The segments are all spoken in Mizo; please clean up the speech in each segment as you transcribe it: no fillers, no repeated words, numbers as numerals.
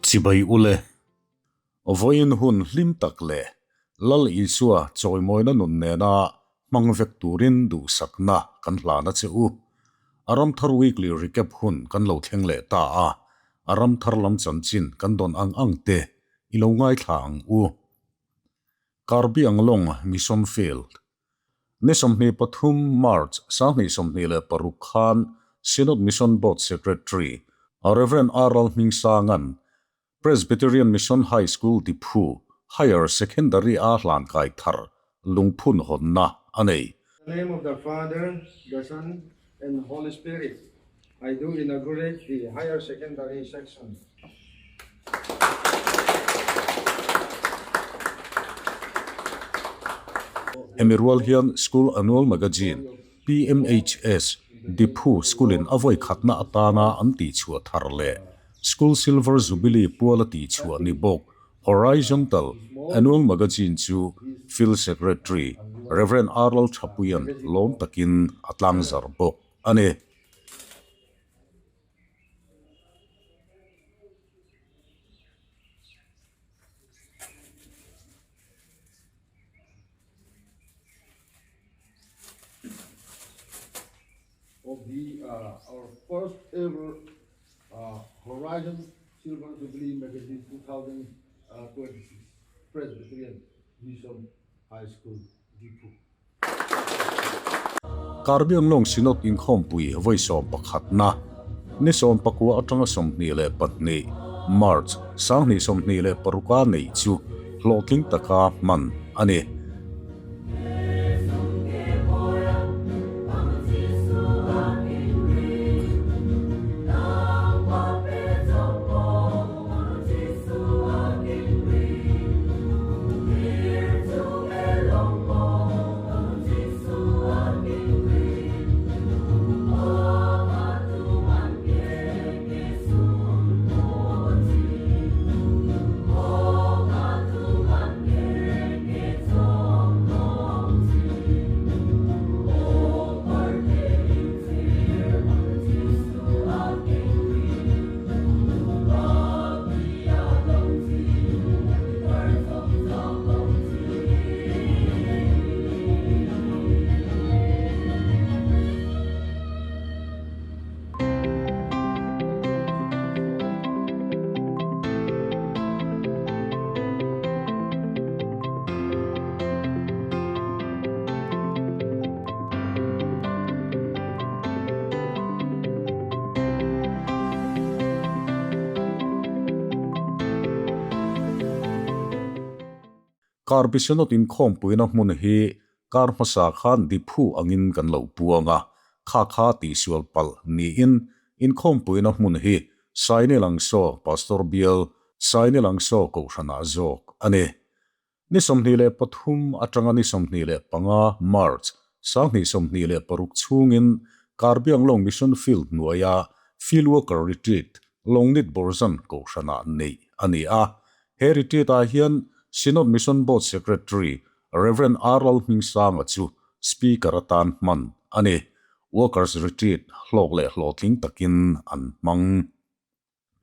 Chibai ule, vawiin hun hlim tak leh Lal Isua chawimawina nun nena hmang vek turin duhsakna kan hlan a che u. A Ramthar Weekly Recap hun kan lo thleng leh ta a, a Ramthar lam chanchin kan dawn ang ang te i lo ngaithla ang u. Karbi Anglong Mission Field Ni 23 March 2026 khan Synod Mission Board Secretary Rev. R. Hmingsanga'n Presbyterian Mission High School Diphu Higher Secondary a hlankai thar lungphun hawnna a nei. The name of the Father, the Son, and Holy Spirit, I do inaugurate the Higher Secondary Section. Hemi rual hian School Annual Magazine, PMHS, Diphu School-in a vawi khatna atana an tihchhuah thar leh School Silver Jubilee puala tihchhuah ni bawk Horizontal Annual Magazine chu Field Secretary Rev. R. Lalthapuia'n lawm takin a tlangzar bawk a ni. Of the our first ever Horizon Silver Jubilee Magazine 2026 Presbyterian Mission High School, Diphu. Karbianglawng Synod inkhawmpui vawi sawmpakhatna, ni sawmpakua atanga 22, March, 2026 a neih chu hlawhtling taka hman a ni. Kar Bisenawt inkhawmpuina hmun hi kar hmasa khan Diphu angin kan lo puang a, kha kha tihsual palh niin inkhawmpuina hmun hi Saini Langsaw Pastor Bial Saini Langsaw Kohhranah zawk a ni. Ni 23 atanga ni 25 March 2026 chhungin Karbianglawng Mission Field hnuaia Field Worker Retreat Longnit Borzan Kohhranah neih a ni a. He retreat-ah hian Synod Mission Board Secretary Rev. R. Lalhmingsanga chu Speaker atan hman a ni. Workers Retreat hlawk leh hlawhtling takin an hmang.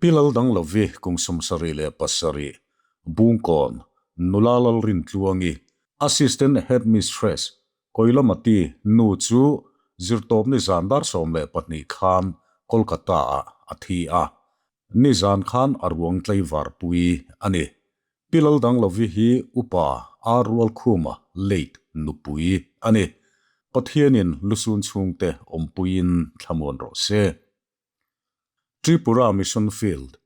Pi Laldanglovi kum 77, Bungkawn, nula Lalrintluangi, Assistant Headmistress, Koilamati nu chu zirtawpni zan dar 12 khan Kolkata-ah a thi a, nizan khan a ruang tlaivarpui a ni. Pi Laldanglovi hi upa R. Rualkhuma late nupui a ni. Pathianin lusun chhungte awmpuiin thlamuan rawh se. Tripura Mission Field,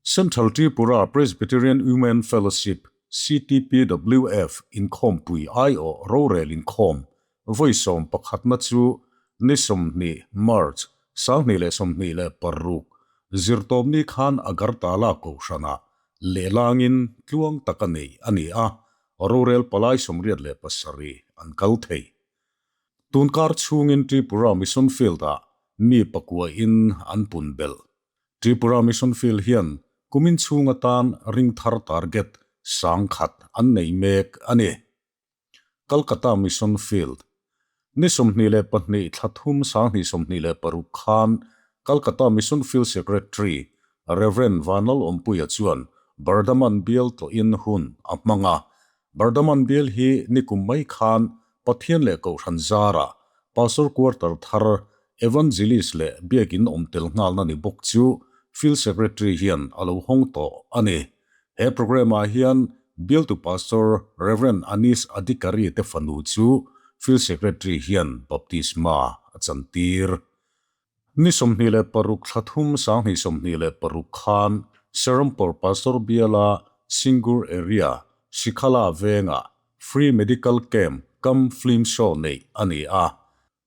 Central Tripura Presbyterian Women Fellowship, CTPWF, inkhawmpui aiawh rorel inkhawm vawi sawmpakhatna chu ni 20 March 2026 zirtawpni khan Agartala Kohhranah lehlangin tluang taka neih a ni a, rorel palai 87 an kal thei. Tunkar chhungin Tripura Mission Field-ah mi pakuain an pun belh. Tripura Mission Field hian kumin chhung atan ring thar target sang khat an nei mek a ni. Calcutta Mission Field Ni 22 thla thum 2026 khan Calcutta Mission Field Secretary Rev. Vanlalawmpuia chuan Bardhaman bial tlawhin hun a hmang a. Bardhaman bial hi nikum mai khan Pathian leh Kohhran zarah Pastor Quarter thar Evangelist leh Biakin awm tel nghalna ni bawk chu Field Secretary hian a lo hawng tawh a ni. He programme-ah hian Bialtu Pastor Rev. Anis Adhikari te fanu chu Field Secretary hian baptisma a chantir. Ni 26 thla thum 2026 khan Serampore Pastor Biala Singur Area Sikhala vengah Free Medical Camp cum Film Show neih a ni a.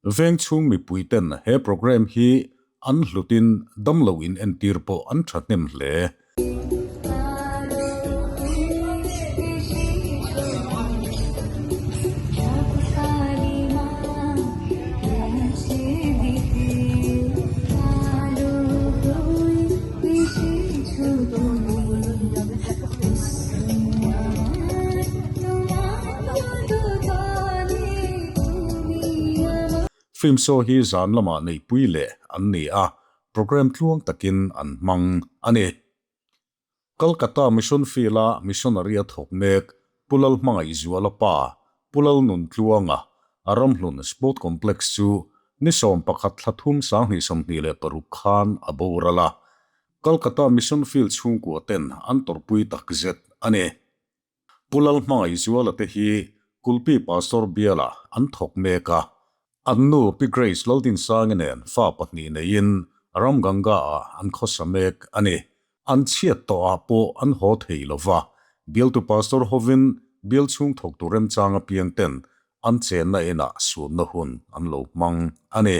Veng chhung mipui ten he programme hi an hlutin damlo in entir pawh an thahnem hle. Film show hi zan lamah neihpui leh an ni a, Programme tluang takin an hmang a ni. Kolkata Mission Field-a missionary a thawk mek Pu Lalhmangaihzuala pa Pu Lalnuntluanga a ramhlun Sport Complex chu ni 11 thla thum 2026 khan a boral a. Kolkata Mission Field chhungkua ten an tawrhpui takzet a ni. Pu Lalhmangaihzuala te hi Kulpi Pastor bialah an thawk mek a, an nu Pi Grace Laldinsangi nen fa pahnih neiin Ramganga-ah an khawsa mek a ni. An chhiat tawhah pawh an haw thei lo va, bialtu Pastor hovin bial chhung thawktu remchang apiang ten an chenna inah sunna hun an lo hmang a ni.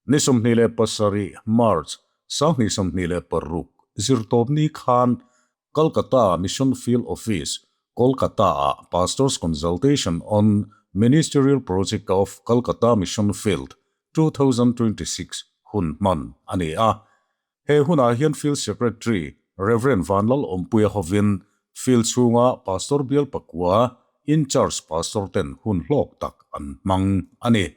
Ni 27 March 2026 zirtawpni khan Kolkata Mission Field Office, Kolkata-ah Pastors Consultation on Ministerial Project of Kolkata Mission Field 2026 hun hman a ni a. He hunah hian Field Secretary Rev. Vanlal Awmpuia hovin Field chhunga Pastor bial pakua In-charge Pastor ten hun hlawk tak an hmang a ni.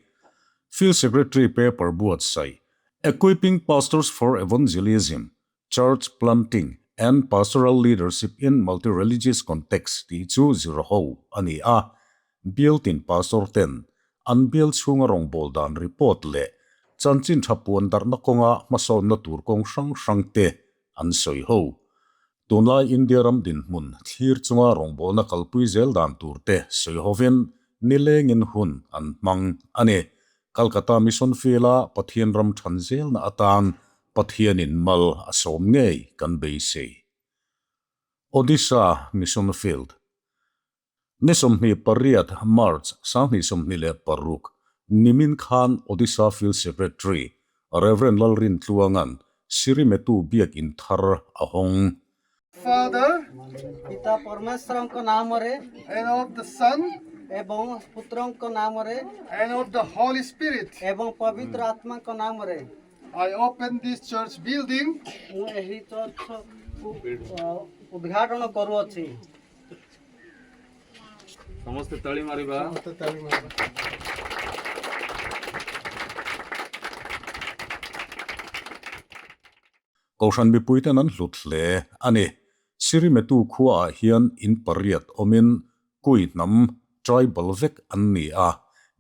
Field Secretary paper buatsaih Equipping Pastors for Evangelism Church Planting and Pastoral Leadership in Multi-Religious Context tih chu zir ho a ni a, Bialtin Pastor ten an bial chhunga rawngbâwl dan report leh chanchin tha puan darhna kawnga hmasawnna tur kawng hrang hrang te an sawi ho. Tunlai India ram dinhmun thlir chunga rawngbâwlna kalpui zel dan tur te sawi hovin nilengin hun an hmang a ni. Calcutta Mission Field-a Pathian ram than zelna atan Pathianin mal a sawm ngei kan beisei. Odisha Mission Field Ni 28 March 2026 nimin khan Odisha Field Secretary Rev Lalrintluanga'n Sirimetu Biak In thar a hawng. Father, ପିତା ପରମେଶ୍ୱରଙ୍କ ନାମରେ and of the Son, ଏବଂ ପୁତ୍ରଙ୍କ ନାମରେ and of the Holy Spirit. ଏବଂ ପବିତ୍ର ଆତ୍ମାଙ୍କ ନାମରେ I open this church building ମୁଁ ଏହି ଚର୍ଚ୍ଚକୁ ଉଦ୍ଘାଟନ କରୁଅଛି। ସମସ୍ତେ ତାଳି ମାରିବା। Kohhran mipuiten an hlut hle a ni. Sirimetu khuaah hian in pariat awmin kui hnam, tribal, vek an ni a.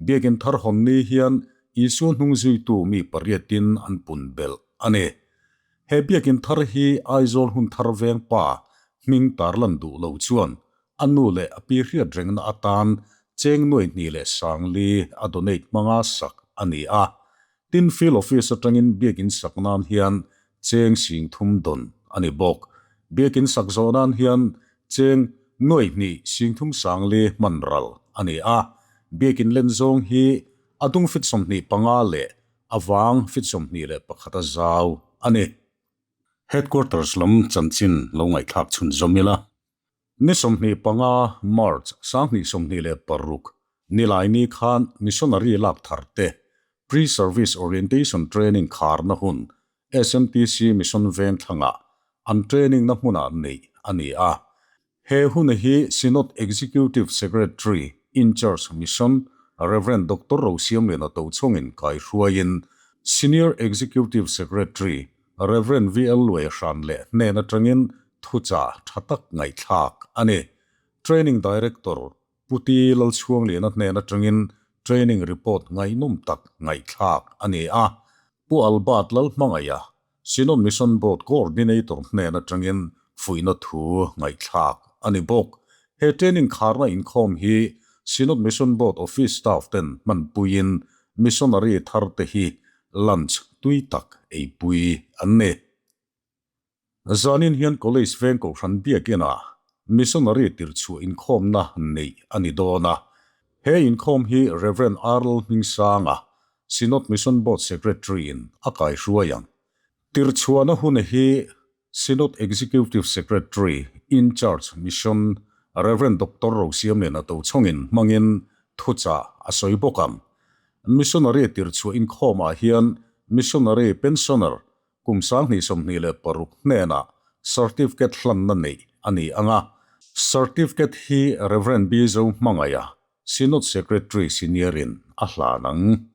Biakin thar hawn ni hian Isua hnung zuitu mi pariatin an pun belh a ni. He biakin thar hi Aizawl hun thar veng pa hming tarlan duh lo chuan a nu leh a pi hriat rengna atan cheng nuai hnih leh sangli a donate hmanga sak a ni a. Tin, Field Office atangin biakin sak nan hian cheng sing thum dawn a ni bawk. Biakin sak zawh nan hian cheng nuai hnih sing thum sangli hman ral a ni a. Biakin len zawng hi a dung fit 25 leh a vang fit 21 a zau a ni. Headquarters lam chanchin lo ngaihthlak chhun zawm ila. Ni 25 March 2026 Nilaini khan Missionary lak thar te Pre-Service Orientation Training kharna hun SMTC Mission Vengthlangah an training na hmunah neih a ni a. He hun hi Synod Executive Secretary In-Charge Mission Rev. Doctor Rosiamliana Tochhawngin kaihruaiin Senior Executive Secretary. Rev. VL Luaihran leh hnen atangin thuchah tha tak ngaihthlak a ni. Training Director Pu Ti Lalchhuangliana hnen atangin training report ngaihnawm tak ngaihthlak a ni a. Pu Albert Lalhmangaiha, Synod Mission Board Coordinator hnen atangin fuihna thu ngaihthlak a ni bawk. He training kharna inkhawm hi Synod Mission Board Office staff ten hmanpuiin missionary tharte hi lunch tui tak eipui an ni. Zanin hian College veng Kohhran Biakinah Missionary tirchhuah inkhawmna neih a ni dawn a. He inkhawm hi Rev. Arl Hmingsanga, Synod Mission Board Secretary-in a kaihruai ang. Tirchhuahna hun hi Synod Executive Secretary, In-Charge Mission, Rev. Doctor Rosiamliana Tochhawngin hmangin thuchah a sawi bawk ang. Missionary tirchhuah inkhawmah hian Missionary Pensioner Kum 2026 hnenah Certificate hlanna neih a ni ang a, Certificate hi Rev. Bizo Hmangaiha, Synod Secretary Senior-in a hlan ang.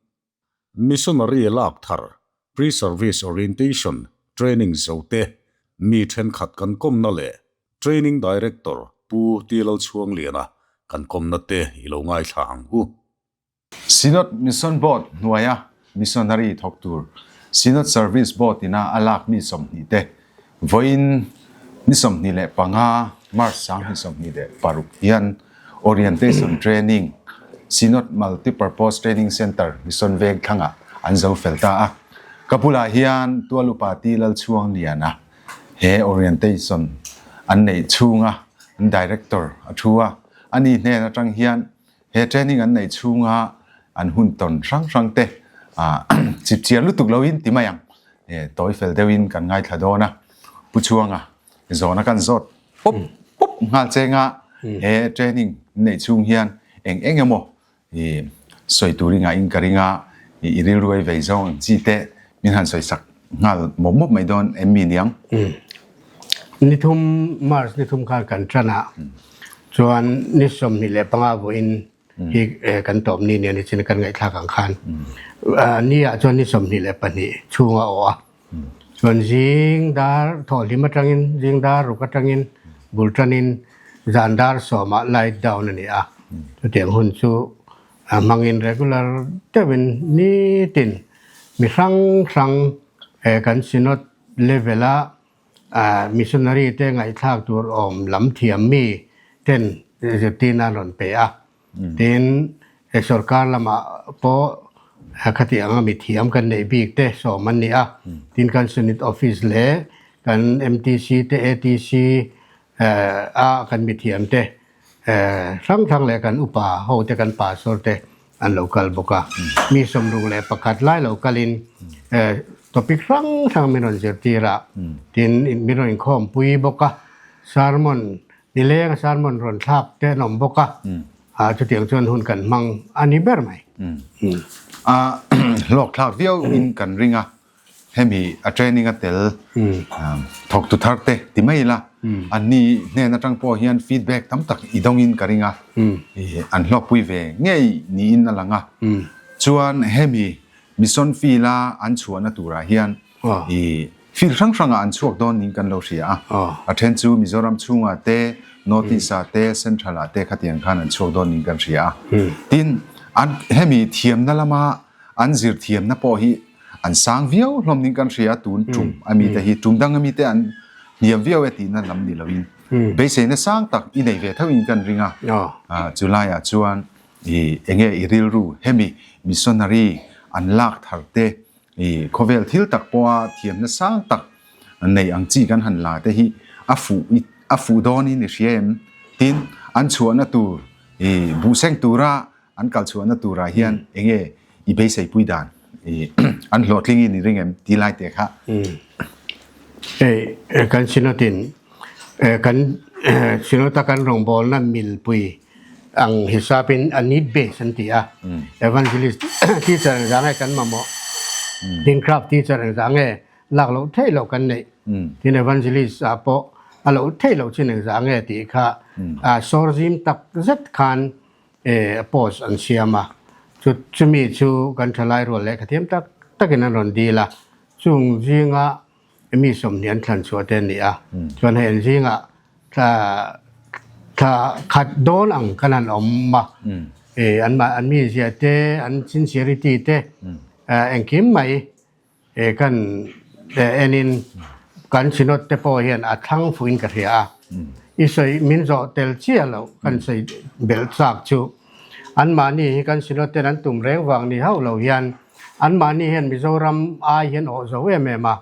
Missionary lak thar, Pre-Service Orientation Training zote mi thenkhat kan kawmna leh Training Director Pu T. Lalchhuangliana kan kawmna te i lo ngaithla ang u. Synod Mission Board hnuaia missionary thawk tur Synod Service Board ina a lak mi 20 te vawiin ni 25 March 2026 hian Orientation Training Synod Multi-Purpose Training Centre Mission Veng thlangah an zo fel ta a. Ka bulah hian Tualupa Ti Lalchhuangliana he orientation an neih chhunga an Director a thu a, ani hnen atang hian He training an neih chhunga an hun tawn hrang hrang te chip chiar lutuk loin ti mai ang. Tawi fel deuhin kan ngaithla dawn a, Pu Chhuanga zawhna kan zawt pawp pawp nghal chenga he training an neih chhung hian eng eng emaw sawi tur i ngaihin ka ring a, i rilru ei vei zawng ang chi te min han sawi sak nghal mawp mawp mai dawn em mi niang? Nithum March nithum khan kan tan a, Chuan ni 25 vawiin hi kan tawp ni nia ni chin kan ngaihthlak ang khan ni ah chuan ni 22 chhung a awh a. Chuan zing dar thawhhlim atangin zing dar ruk atangin bul tanin zan dar sawmah light down a ni a. Chutiang hun chu hmangin regular deuhin nitin mi hrang hrang kan synod level a Missionary te ngaihthlak tur awm lam thiam mi ten zirtirna an rawn pe a. Tin, sorkar lamah pawh khati anga mi thiam kan neih bik te sawm an ni a. Tin, kan Synod Office leh kan MTC te ATC a kan mi thiam te hrang hrang leh kan upa ho te kan pastor te an lo kal bawk a. Mi 61 lai lo kalin topic hrang hrang min rawn zirtir a, tin min rawn inkhawmpui bawk a, sermon nileng a sermon rawn thlak te an awm bawk a, chutiang chuan hun kan hmang a ni ber mai. A hlawkthlak viau in kan ring a, Hemi a training a tel thawktu thar te ti mai ila, anni hnen atang pawh hian feedback tam tak i dawngin ka ring a, an hlawkpui ve ngei niin a lang a. Chuan hemi mission field a an chhuahna turah hian i field hrang hrangah an chhuak dawn niin kan lo hria a. A then chu Mizoram chhungah te, North East ah te, Central ah te khatiang khan an chhuak dawn niin kan hria a. Tin, an hemi thiamna lama an zirthiamna pawh hi an sang viau hlawm ning kan hria tun tum ami te hi tum dang ami te an hniam viau e tihna lam ni loin beiseina sang tak i nei ve tho in kan ring a chulaiah chuan i enge i rilru hemi missionary an lak thar te i khawvel thil tak pawha thiamna sang tak nei ang chi kan han la te hi a fuh a fuh dawn in i hria em tin an chhuahna tur i buhseng tura An kal chhuahna turah hian enge i beiseipui dan i an hlawhtling in i ring em ti lai te kha. Hei kan Synod in kan Synod a kan rawngbawlna milpui ang hisapin a need base an ti a, Evangelist teacher engzah nge kan mamawh, tin craft teacher engzah nge lak loh theih loh kan neih, tin Evangelist ah pawh a loh theih loh chin engzah nge tih kha sawr zim tak zet khan post an siam a, chu chumi chu kan thalai rual lehkha thiam tak takin an rawn dil a, chung zinga mi 20 an thlan chhuah te an ni a. Chuan hei an zingah thla thla khat dawn ang khan an awm a. An mah an mizia te an sincerity te engkim mai kan enin kan synod te pawh hian a thlang fuhin ka hria a. I sawi min zawh tel chiah loh kan sawi belh chak chu anmahni hi kan synod ten an tum reng vang ni hauh lo hian anmahni hian Mizoram ai hian awh zo em em a,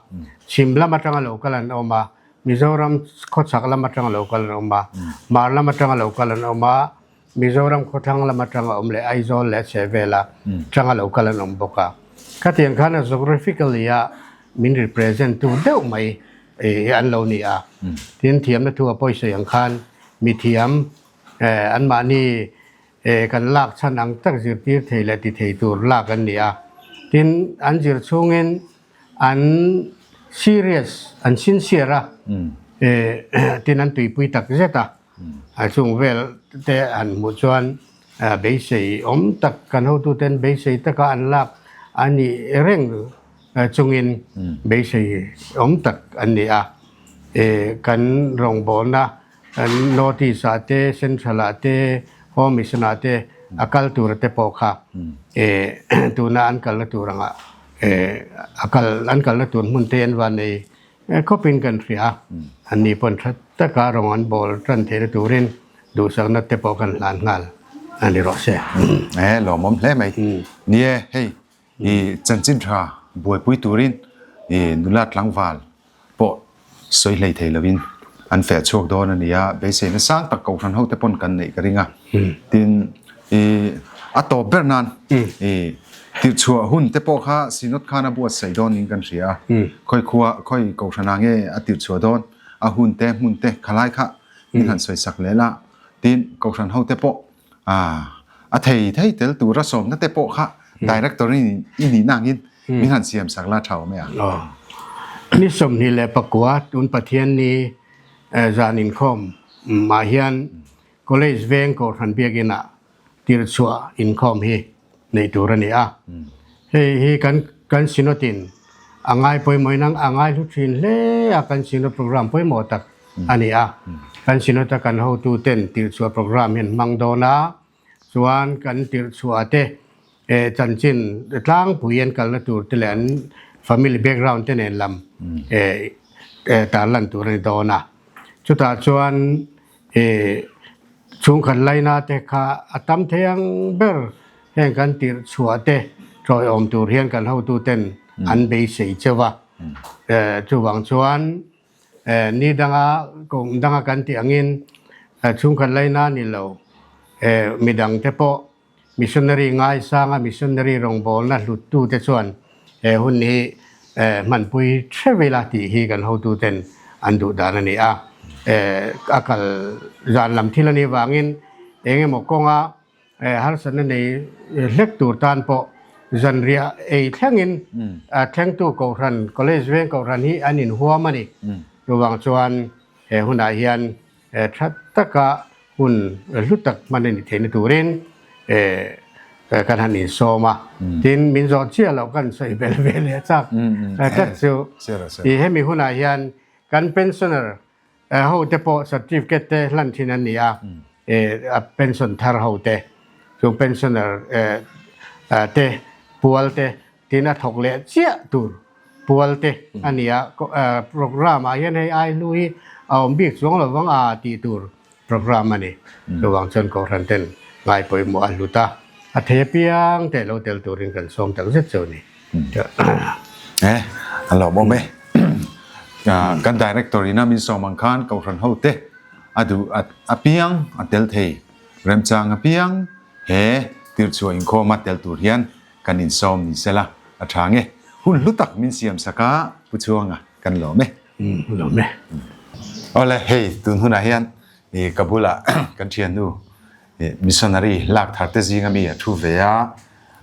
chhim lam atanga lo kal an awm a, Mizoram khawchhak lam atanga lo kal an awm a, hmar lam atanga lo kal an awm a, Mizoram khawthlang lam atanga awm leh Aizawl leh a chhehvela tanga lo kal an awm bawk a. Khatiang khan a geographically a min represent tu deuh mai hi an lo ni a. Tin, thiamna thu a pawisawi ang khan mithiam anmahni kan lak chhan ang tak zirtir thei leh ti thei tur lak an ni a. Tin, an zir chhungin an serious, an sincere a, tin an tuipui tak zet a. A chung vel te han hmuh chuan beisei awm tak kan hotuten beisei taka an lak a nih reng chungin beisei awm tak an ni a. Kan rawngbawlna North East ah te, Central ah te, Home Mission ah te a kal tura te pawh kha tuna an kalna tur angah a kal an kalna tur hmun te an van nei Khawpin kan hria a, anni pawn tha taka rawng an bawl tan theihna turin duhsakna te pawh kan hlan nghal a ni rawh se. E, lawmawm hle mai. Ni e, hei i chanchin tha buaipui turin i nula tlangval pawh sawi hlei thei lovin an feh chhuak dawn a ni a, beiseina sang tak kohhran ho te pawn kan neih ka ring a. Tin, i a tawp ber nan i Tirhchhuah hun te pawh kha Synod khan a buatsaih dawn niin kan hria a, khawi khua, khawi kohhranah nge a tirhchhuah dawn, a hun te, hmun te khalai kha min han sawisak leh la, tin kohhran ho te pawh a thei thei tel tura sawmna te pawh kha Director i nihna angin min han siamsak la tha awm e a. Ni 29 tun Pathianni zan inkhawm ah hian College veng kohhran biakinah tirchhuah inkhawm hi neih tur a ni a. Hei hi kan kan Synod in a ngai pawimawhin a ngai hlu thin hle a, kan Synod program pawimawh tak a ni a. Kan Synod a kan hotu ten tirchhuah program hi an hmang dawn a, chuan kan tirchhuah te chanchin tlangpui an kalna tur te leh an family background te nen lam tarlan tur a ni dawn a. Chutah chuan Chhungkhat laina te kha a tam thei ang ber heng kan tirh chhuah te tawiawm tur hian kan hotu ten an beisei cheu a. Chuvang chuan ni danga kum danga kan tih angin chhungkhat laina ni lo midang te pawh Missionary ngaisanga missionary rawngbawlna hluttute chuan he hun hi hmanpui hreuh ila tih hi kan hotuten an duh dan a ni a. A kal zan lam thil a nih vangin eng emaw kawnga harsatna nei hlek tur tan pawh zanriah ei thlengin thlengtu kohhran, College veng kohhran hi an inhuam a ni. Chuvang chuan he hunah hian tha taka Hun hlu tak hman a nih theihna turin kan han insawm a, tin min zawh chiah loh kan sawi belh ve leh chak tlat chu i hemi hunah hian kan pensioner ho te pawh certificate te hlan thin an ni a, a pension thar ho te chung pensioner te pual te tin a thawk leh chiah tur pual te a ni a, program ah hian hei ai hnu hi a awm bik chuang lo vang a tih tur program a ni. Chuvang chuan Kohhran ten ngai pawimawh a hlut a, a thei apiang te lo tel turin kan sawm tak zet chu a ni. E, a lawmawm e. Kan director ina min sawm ang khan Kohhran ho te a duh apiang a tel thei, remchang apiang he tirhchhuah inkhawma tel tur hian Kan insawm ni sela a tha nge. Hun hlu tak min siam sak a Pu Chuanga kan lawm e. Umm lawm e. Awle hei tun hunah hian i ka bulah kan thiannu missionary lak thar te zinga mi a thu ve a,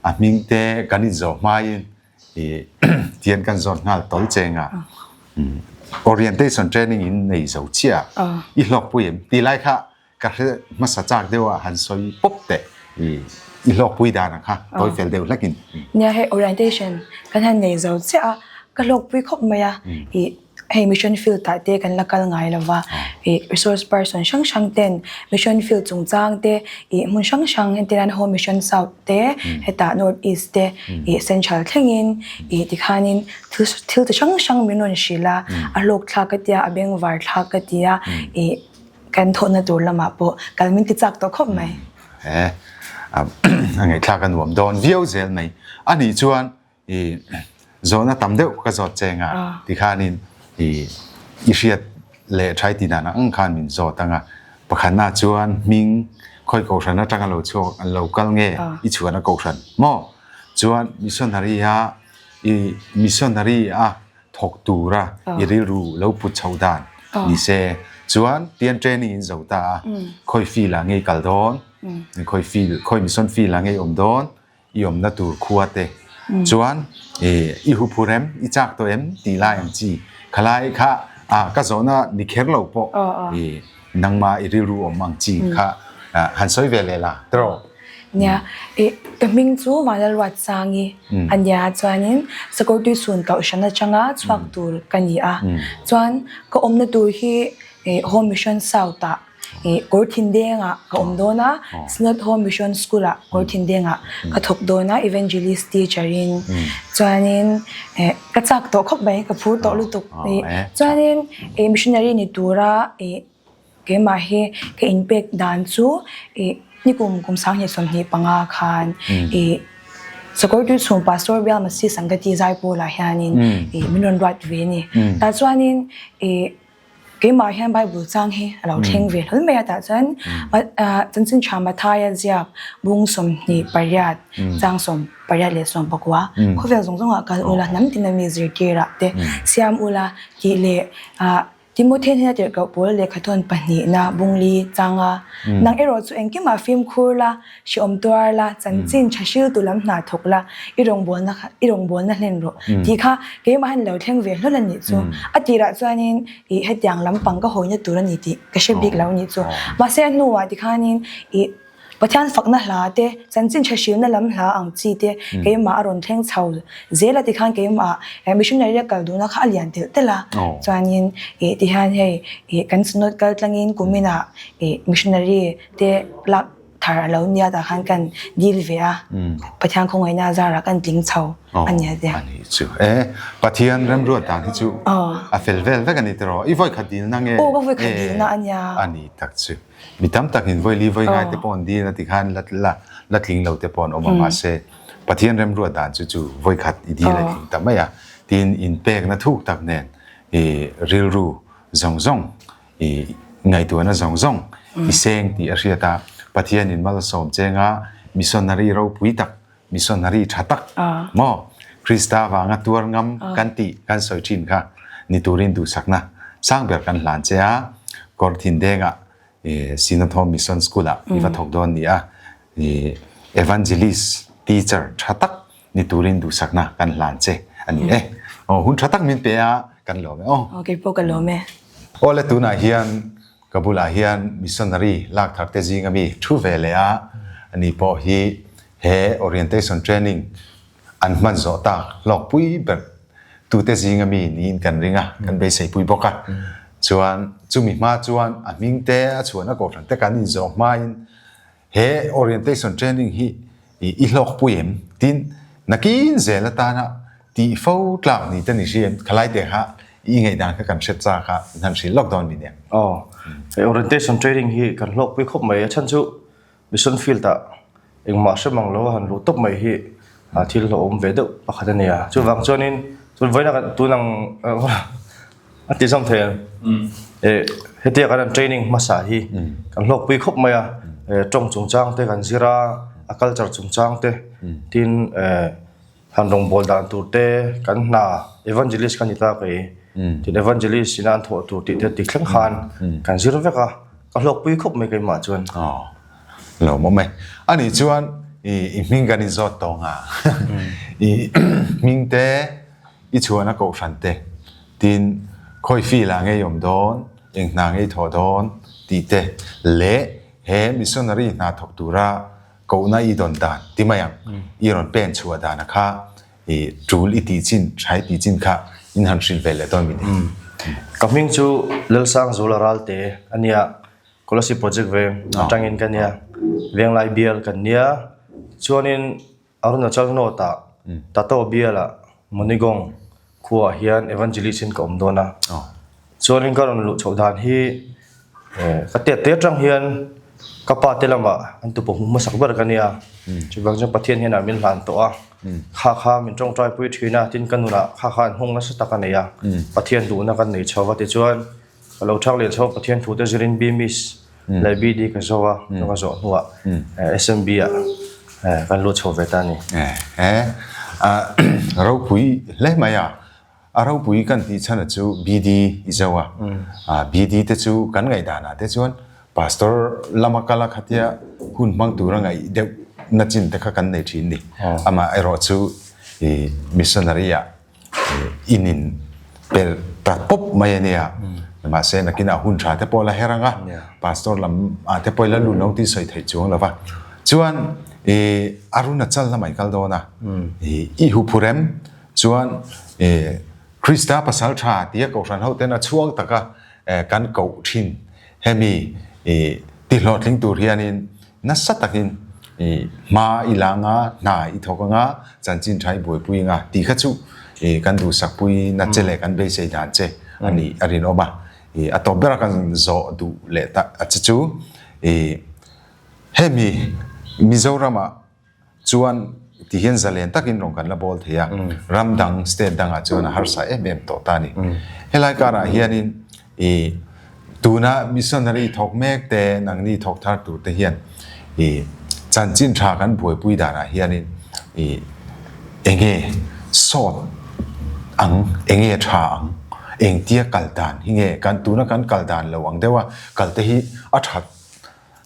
a hming te kan inzawh hmain i tian kan zawn nghal tawl cheng a, orientation training in nei zo chiah a, i hlawkpui em tih lai kha Ka hre hmasa chak deuh a han sawi pawp teh i i hlawkpui dan ang kha tawi fel deuh hlakin. Nia hei orientation kan han nei zo chiah a, ka hlawkpui khawp mai a, i Hei mission field ah te kan la kal ngai lo va, ih resource person hrang hrang ten mission field chungchang te ih hmun hrang hrang entir nan home mission south te hetah north east te ih central thlengin ih tikhanin thil thil chi hrang hrang min rawn hrilh a, a hlawk thlak ka tia a bengvar thlak ka tia ih kan thawhna tur lamah pawh kal min ti chak tawh khawp mai. He a ngaihthlak a nuam dawn viau zel mai anih chuan I zawhna tam deuh ka zawt che anga tikhanin i i hriat leh thai ti dan ang khan min zawt anga pakhatna chuan hming khawi kohhran atanga lo chhuak an lo kal nge i chhuahna kohhran maw chuan missionary a i missionary a thawk tura i rilru lo put chhoh dan ni se chuan tian training in zo ta a khawi field ah nge i kal dawn khawi field khawi mission field ah nge i awm dawn i awmna tur khua te chuan i hu phur em i chak tawh em tih lai ang chi khalai kha a ka zawhna ni kher lo pawh i nangma i rilru awm ang chi kha han sawi ve leh la tawh. Nia i ka hming chu Vanlalruatsangi a nia chuanin Sakawrtui chhun kohhran atanga chhuak tur ka ni a chuan ka awmna tur hi Home Mission South ah Ih Kawrthindengah ka awm dawn a, Synod Home Mission School-ah Kawrthindengah ka thawk dawn a, Evangelist teacher-in. Chuanin eh ka chak tawh khawp mai, ka phur tawh lutuk. Ih chuanin ih missionary ni tura ih keimah hi ka inpek dan chu ih nikum kum 2025 khan ih Sakawrtui chhung Pastor Bial Masi Sangati Zaipawlah hianin ih min rawn ruat ve a ni. Tah chuanin ih Keimah hian Bible chang hi a lo thleng ve hlawl mai a tah chuan Chanchin Tha Mathaia ziak bung 28 chang 18 leh 19 khawvel zawng zawngah kal ula hnam tina mi zirtirah te siam ula tih leh Timothy hnena tirhkoh pawl lehkhathawn pahnihna bungli changa nang erawh chu engkimah fimkhur la Hreawm tuar la, chanchin tha hriltu lam hna thawk la, i rawngbawlna kha, i rawngbawlna hlen rawh tih kha keimah hian lo thleng ve hlawl a nih chu. A tirah chuanin ih hetiang lampang ka hawina tur a ni tih ka hre bik lo a nih chu. Mahse a hnuah tikhanin ih Pathian fakna hla te, chanchin tha hrilna lam hla ang chi te keimah a rawn thleng chho zel a tikhan keimah missionary a kal duhna kha a lian telh telh a. Chuanin ih tihian hei ih kan synod kal tlangin kuminah ih missionary te lak Thar a lo nia tah khan kan dil ve a, Pathian khawngaihna a zarah kan tling chho a nia tia. A nih chu e, Pathian remruat dan hi chu a fel vel vek a ni tiraw? I vawikhat dilna nge? Aw ka vawikhat dilna a nia. A ni tak chu. Mi tam takin vawili vawi ngai te pawh an dil a ti khan la la la tling lo te pawh an awm a mahse Pathian remruat dan chu chu vawikhat i dil a tling ta mai a, tin inpekna thuk tak nen i rilru zawng zawng I ngaihtuahna zawng zawng i seng tih a hriat a, Pathianin malsawm chenga missionary ropui tak, missionary tha tak maw Krista vanga tuar ngam kan tih kan sawi thin kha ni turin duhsakna sang ber kan hlan che a, Kawrthindengah Synod Home Mission School-ah i va thawk dawn ni a, Evangelist teacher tha tak ni turin duhsakna kan hlan che a ni e. Aw hun tha tak min pe a, kan lawm e aw. Aw kei pawh ka lawm e. Aw le tunah hian ka bulah hian missionary lak thar te zing ami thu ve leh a, ani pawh hi he orientation training an hman zawh tak hlawkpui ber tute zing ami niin kan ring a, kan beiseipui bawk a. Chuan chumi hma chuan a hming te a chhuahna kohhran te kan inzawh hmain He orientation training hi i hlawkpui em? Tin, nakin zel atana tih fo tlak ni te ni hri em? Khalai te kha i ngaihdan kha kan hre chak a, in han hrilh lawk dawn mi nia. Aw, he orientation training hi kan hlawkpui khawp mai. A chhan chu mission field ah engmah hre mang lo a han luh tawp mai hi thil hlauhawm ve deuh pakhat a nia. Chuvang chuanin tun vawiin a kan tun ang A ti zawm thei ang. Hetia kan han training hmasa hi kan hlawkpui khawp mai a, tawng chungchang te kan zir a, a culture chungchang te tin han rawngbâwl dan tur te kan hna evangelist ka ni ta kei tin evangelist ina an thawh tur tih te tik thleng khan kan zir vek a, ka hlawkpui khawp mai keimah chuan. Aw lawmawm e. Anih chuan i hming kan inzawt tawng a, i hming te I chhuahna kohhran te, tin khawi feel ah ngei awm dawn, eng hna ngei thawh dawn tih te leh he missionary hna thawk tura kohna i dawn dan ti mai ang, i rawn pen chhuah dana kha i tul i tih chin, tha i tih chin kha in han hrilh ve leh dawn mi ni. Ka hming chu Lalsangzuala Ralte a nia, Kolasib Project veng atangin ka nia, Venglai bial kan nia. Chuanin Arunachal North ah Tato bialah Monigong khuaah hian Evangelist in ka awm dawn a. Chuanin ka rawn luh chhoh dan hi ka tet te atang hian ka pa te lamah an tupa hmu hmasak ber ka nia. Chuvang chuan Pathian hian ah min hlan tawh a. Kha kha min tawngtai pui thin a, tin ka nunah kha kha an hmawng nasa tak a nei a. Pathian duhna kan nei chho va tichuan Ka lo thak leh chho Pathian thu te zirin BMIS leh BD ka zo a, ka zawh hnuah SMB ah kan lut chho ve ta a ni. A ropui hle mai a, a ropui kan tih chhan a chu BD i zo a, BD te chu kan ngaihdan ah te chuan Pastor lama kal a khatia hun hmang tura ngaih deuh na chin te kha kan nei thin ni. Amah erawh chu missionary ah in in pel ta pawp mai a nia. Mahse nakinah hun tha te pawh la her ang a, pastor lam ah te pawh i la lut lo tih sawi theih chuang lo va. Chuan i Arunachal lamah i kal dawn a, i huphurem chuan i Krista pasal tha tia kohhran ho ten a chhuang taka kan koh thin hemi i ti hlawhtling tur hianin Nasa takin i hma i la anga, hna i thawk anga, chanchin tha i buaipui anga tih kha chu i kan duhsakpui na che leh kan beisei dan che a nih a rinawm a. I a tawp bera kan zawh duh leh ta a che chu i hemi Mizoramah chuan ti hian zalen takin rawn kan la bawl thei a, ram dang state dangah chuan a harsa em em tawh ta a ni. Helai karah hianin i tuna missionary thawk mek te nangni thawk thar tur te hian i chanchin tha kan buaipui danah hianin i enge sawt ang enge tha ang engtia kal dan hi nge kan tuna kan kal dan lo ang deuha kal te hi a that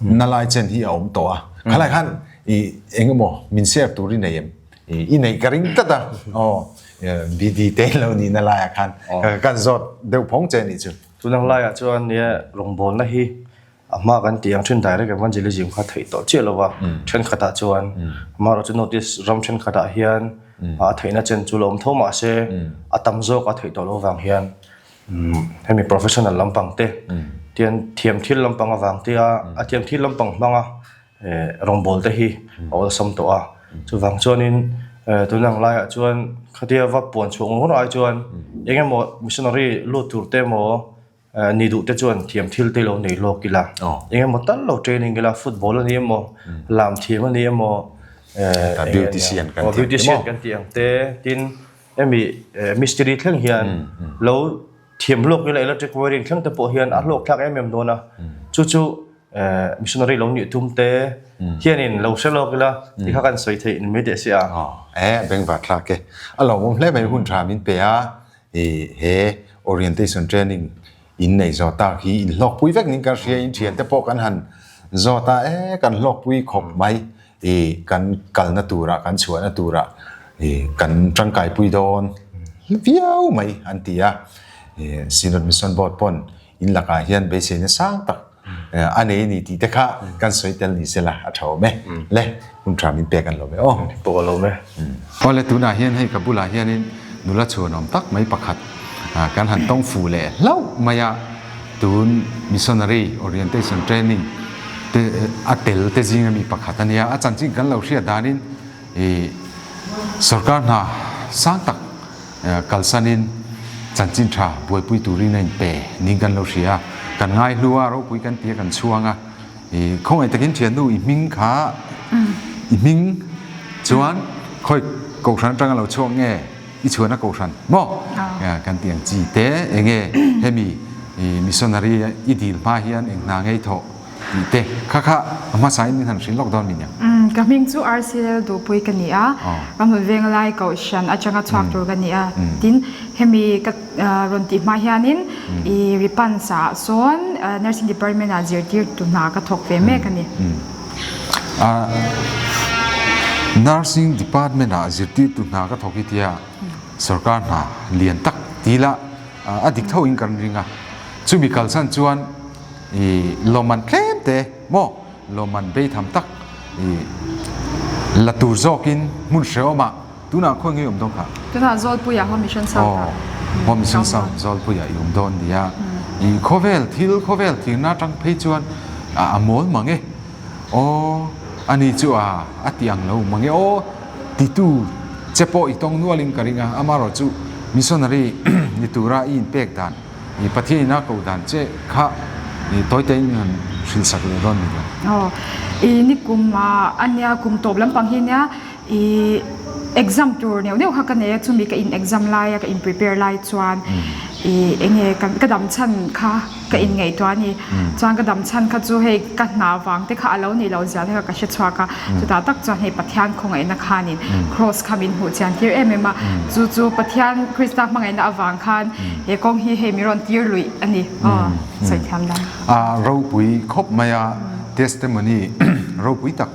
Na lai chen hi a awm tawh a, khalai khan i eng emaw min share tur i nei em? I neih ka ring tlat a, aw BD te lo nih na laiah khan kan zawt deuh phawng che nih chu. Tunang laiah chuan nia rawngbawlna hi a hma kan tih ang thin direct evangelism kha theih tawh chiah lo va, thenkhatah chuan amaherawhchu notice ram thenkhatah hian a theihna chen chu la awm tho mahse a tam zawk a theih tawh loh vang hian Hemi professional lampang te tian thiam thil lampang avang te a a thiam thil lampang hmanga rawngbâwl te hi a awlsam tawh a chuvang chuanin tun ang laiah chuan khatia va puan chhuah ngawr ai chuan eng emaw missionary lut tur te emaw ni duh te chuan thiam thil te lo nei lawk ila eng emaw tal lo training ila football a ni emaw lam thiam a ni emaw beautician kan tih ang te tin. Hemi mistiri thleng hian lo thiam hlawk ila electric wiring thleng te pawh hian a hlawk thlak em em dawn a. Chu chu missionary lo nih tum te hianin lo hre lawk ila ti kha kan sawi theih ni mai teh si a. E bengvar thlak e. A lawmawm hle mai hun tha min pe a i he orientation training in nei zawh tak hi in hlawkpui vek ning kan hria in thian te pawh kan han zawt a e kan hlawkpui khawp mai. I kan kalna turah kan chhuahna turah i kan tangkaipui dawn viau mai an ti a. I Synod Mission Board pawn in lakah hian beiseina sang tak a nei a ni tih te kha kan sawi tel ni sela a tha awm e. Le hun tha min pek an lo ve aw. Pawh a lo ve. Awle tunah hian hei ka bulah hianin nula chhuanawm tak mai pakhat kan han tawng fuh leh hlauh mai a. Tun Missionary Orientation Training te a tel te zinga mi pakhat a nia. A chanchin kan lo hriat danin ih sorkar hna sang tak kalsanin chanchin tha buaipui turin a inpe ning kan lo hria a. Kan ngai hlu a, ropui kan ti a kan chhuang a. Ih khawngaih takin thiannu i hming kha i hming chuan khawi kohhran atanga lo chhuak nge? I chhuan a kohhran maw? Kan ti ang chi te enge hemi missionary i dil hma hian eng hna ngei thawh tih te kha kha a hmasa in min han hrilh lawk dawn mi nia. Ka hming chu RCL Duhpui ka ni a, Ramhlun Venglai kohhran atanga chhuak tur ka ni a, tin hemi ka rawn tih hma hianin i Ripans ah sawn Nursing Department ah zirtirtu hna ka thawk ve mek a ni. Nursing department ah zirtirtu hna ka thawk hi tia sorkar hna lian tak ti ila a dik tho in kan ring a, chumi kalsan chuan i lawmman tlem te maw lawmman beitham tak i la tur zawkin hmun hrehawm ah tunah khawi ngei awm dawn kha? Tunah Zawlpuiah Home Mission South ah. Home Mission South Zawlpuiah i awm dawn nia. I khawvel thil khawvel thirna atang phei chuan a mawl mang e. Aw, ani chu a a ti ang lo mang e aw titu che pawh i tawng nualin ka ring a, amaherawhchu missionary ni tura i inpek dan, i Pathian ina koh dan che kha i tawite in han hrilhsak leh dawn ni lo. Aw, i nikum ah a nia kum tawp lampang hi nia I exam tur neuh neuh kha ka nei a, chumi ka in exam lai a ka in prepare lai chuan i enge ka dam chhan kha ka in ngaihtuah a ni. Chuan ka dam chhan kha chu hei ka hna vang te kha a lo nih loh zia te kha ka hre chhuak a, chutah tak chuan hei Pathian khawngaihna khanin cross kha min hmuh chian tir em em a, chu chu Pathian Krista hmangaihna avang khan he kawng hi hei min rawn tir luih a ni aw sawi thiam dan. A ropui khawp mai a, testimony ropui tak.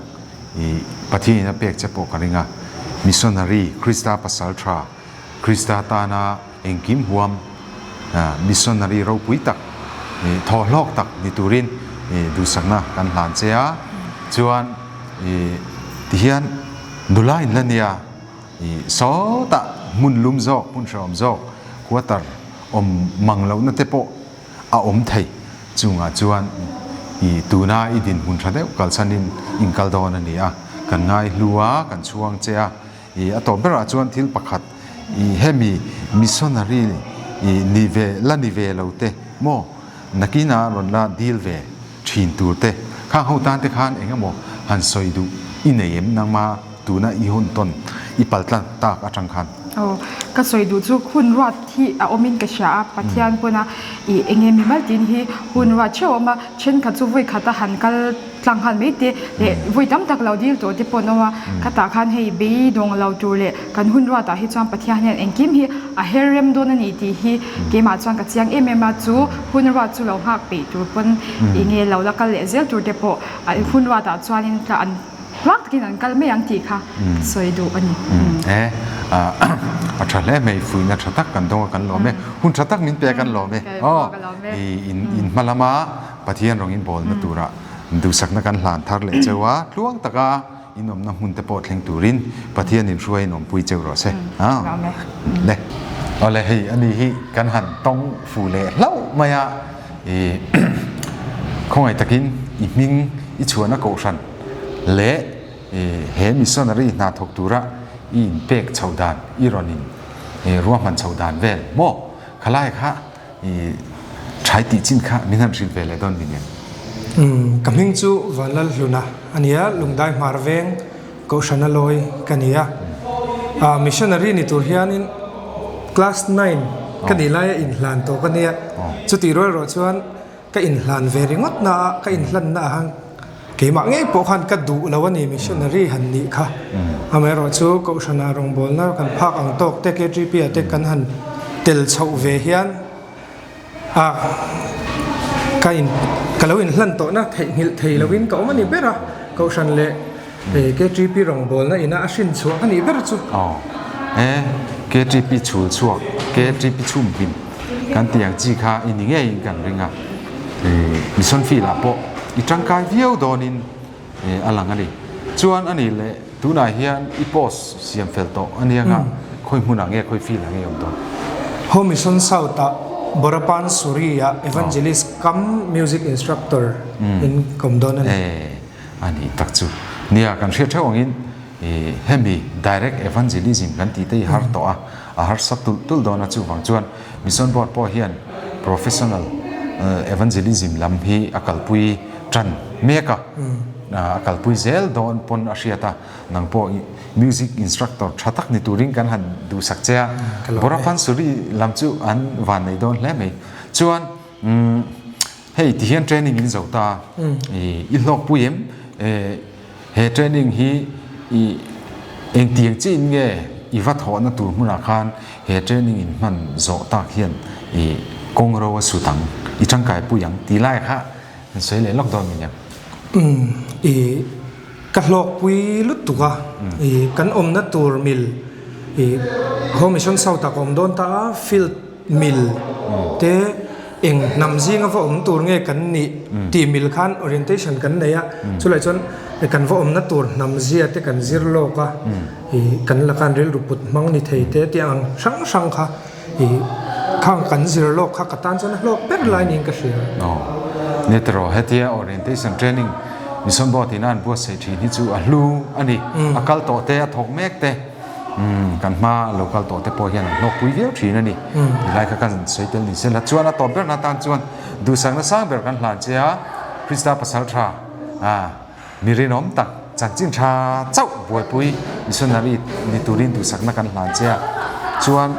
I Pathianin a pek che pawh ka ring a, missionary, Krista pasal tha, Krista tana engkim huam missionary ropui tak, thawhlawk tak ni turin duhsakna kan hlan che a, chuan tihian nula in la nia, sawtah hmun lum zawk, hmun hrehawm zawk, quarter awm mang lohna te pawh a awm thei. Chungah chuan i tuna i dinhmun tha deuh kalsanin in kal dawn a ni a, kan ngai hlu a, kan chhuang che a. I a tawp berah chuan thil pakhat i hemi missionary i ni ve la ni ve lo te maw nakinah rawn la deal ve thin tur te khang ho tan te khan eng emaw han sawi duh i nei em nangma tuna i hun tawn i paltlang tak atang khan. Aw, ka sawi duh chu hun ruat hi a awmin ka hria a, Pathian pawna ih eng nge mimal tin hi hun ruat theuh a awm a, thenkhat chu vawi khata han kal tlang nghal mai te leh vawi tam tak lo dil tawh te pawh an awm a, khatah khan hei beidawng lo tur leh kan hun ruatah hi chuan Pathian hian engkim hi a her rem dawn a ni tih hi keimah chuan ka chiang em em a, chu hun ruat chu lo nghak peih tur pawn eng nge lo la kal leh zel tur te pawh hun ruatah chuanin an Hlak takin an kal mai ang tih kha sawi duh a ni. E, a tha hle mai, fuihna tha tak kan dawng a kan lawm e, hun tha tak min pe a kan lawm e. Aw, i in hma lama Pathian rawng in bawlna tura duhsakna kan hlan thar leh cheu a, tluang taka in awmna hmun te pawh thleng turin Pathian in hruai in awmpui cheu rawh se. Le, awle hei ani hi kan han tawng fu leh hlauh mai a, i khawngaih takin i hming i chhuahna kohhran leh he missionary hna thawk tura i inpek chhoh dan, i rawn in ruahman chhoh dan vel maw? Khalai kha i thai tih chin kha min han hrilh ve leh dawn min em? Ka hming chu Vanlalhluna a ni a, Lungdai Hmar Veng Kohhrana lawi ka ni a. Missionary ni tur hianin class nine ka nih laia inhlan tawh ka nia, chutih rual erawh chuan Ka inhlan ve ringawt na a, ka inhlan na ah keimah ngei pawh khan ka duh lo a ni missionary han nih kha. Amaherawh chu Kohhranah rawngbawlna kan phak ang tawk te KTP ah te kan han tel chhoh ve hian a ka in ka lo inhlan tawhna theihnghilh thei lovin ka awm a ni ber a, Kohhran leh KTP rawngbawlna ina a hrin chhuah a nih ber chu. Aw e KTP chhul chhuak KTP chhum hlim kan tih ang chi kha i ni ngeiin kan ring a, mission field ah pawh i tangkai viau dawnin a lang a ni. Chuan a nih leh tunah hian i post siam fel tawh a nia nga khawi hmunah nge khawi field ah nge i awm dawn? Home Mission South ah Borapan Suri ah Evangelist cum Music Instructor in ka awm dawn a ni. A nih tak chu. Nia, kan hriat theuh angin hemi direct evangelism kan tih te hi har tawh a, a harsa tulh tulh dawn a, chuvang chuan Mission Board pawh hian professional evangelism lam hi a kalpui tan mek a, a kalpui zel dawn pawn a hriat a, nang pawh music instructor tha tak ni turin kan han duhsak che a, Borapansuri lam chu an van nei dawn hle mai. Chuan Hei ti hian training in zo ta i hlawkpui em? He training hi i engtiang chiah in nge i va thawhna tur hmunah khan he training in hman zawh tak hian i kawng ro a sut ang, i tangkai pui ang tih lai kha an sawi leh lawk dawn min em? I ka hlawkpui lutuk a, i kan awmna tur mil i Home Mission South ah ka awm dawn ta a, field mil te eng hnam zinga va awm tur nge kan nih tih mil khan orientation kan nei a, chulai chuan kan va awmna tur hnam zia te kan zir lawk a, ih kan la khan rilru put hmang ni thei te tih ang hrang hrang kha I khang kan zir lawk kha ka tan chuan a hlawk ber lai niin ka hria. Aw. Ni tiraw, hetia orientation training mission board ina an buatsaih thin hi chu a hlu a ni. A kal tawh te, a thawk mek te, kan hma lo kal tawh te pawh hian an hlawkpui viau thin a ni. Tilai kha kan sawi tel ni sela chuan a tawp ber na tan chuan duhsakna sang ber kan hlan che a, Krista pasal tha Mi rinawm tak, chanchin tha chauh buaipui missionary ni turin duhsakna kan hlan che a, chuan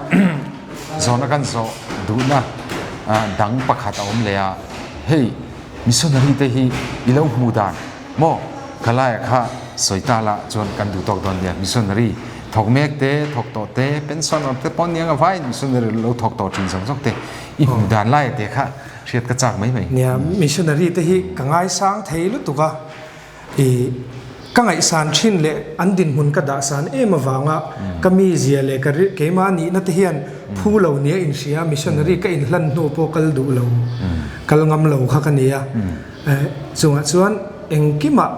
zawhna kan zawh duhna dang pakhat a awm leh a, hei missionary te hi i lo hmu dan maw? Khalaiah kha sawi ta la chuan kan duh tawk dawn nia, missionary thawk mek te, thawk tawh te, pension awm te pawh aniang a vaiin missionary lo thawk tawh thin zawng zawng te i hmu dan laiah te kha Hriat ka chak mai mai. Nia, missionary te hi ka ngaisang thei lutuk a, i ka ngaihsan thin leh an dinhmun ka dahsan em avanga ka mizia leh ka keimah nihna te hian phu lo nia inhria, missionary ka inhlan hnu pawh kal duh lo, kal ngam lo kha ka ni a. Chungah chuan engkimah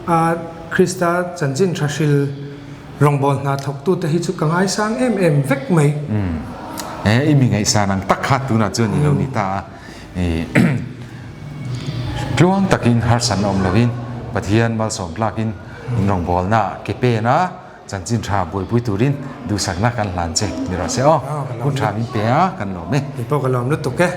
a Krista chanchin tha hril Rawngbawl hna thawktute hi chu ka ngaisang em em vek mai. Umm. E, i mi ngaihsan ang tak kha tunah chuan i lo ni ta a. I tluang takin harsatna awm lovin Pathian malsawm tlakin in rawngbawlna ke pen a, chanchin tha buaipui turin duhsakna kan hlan che ni rawh se aw. Hun tha min pe a, kan lawm e. Kei pawh ka lawm lutuk e.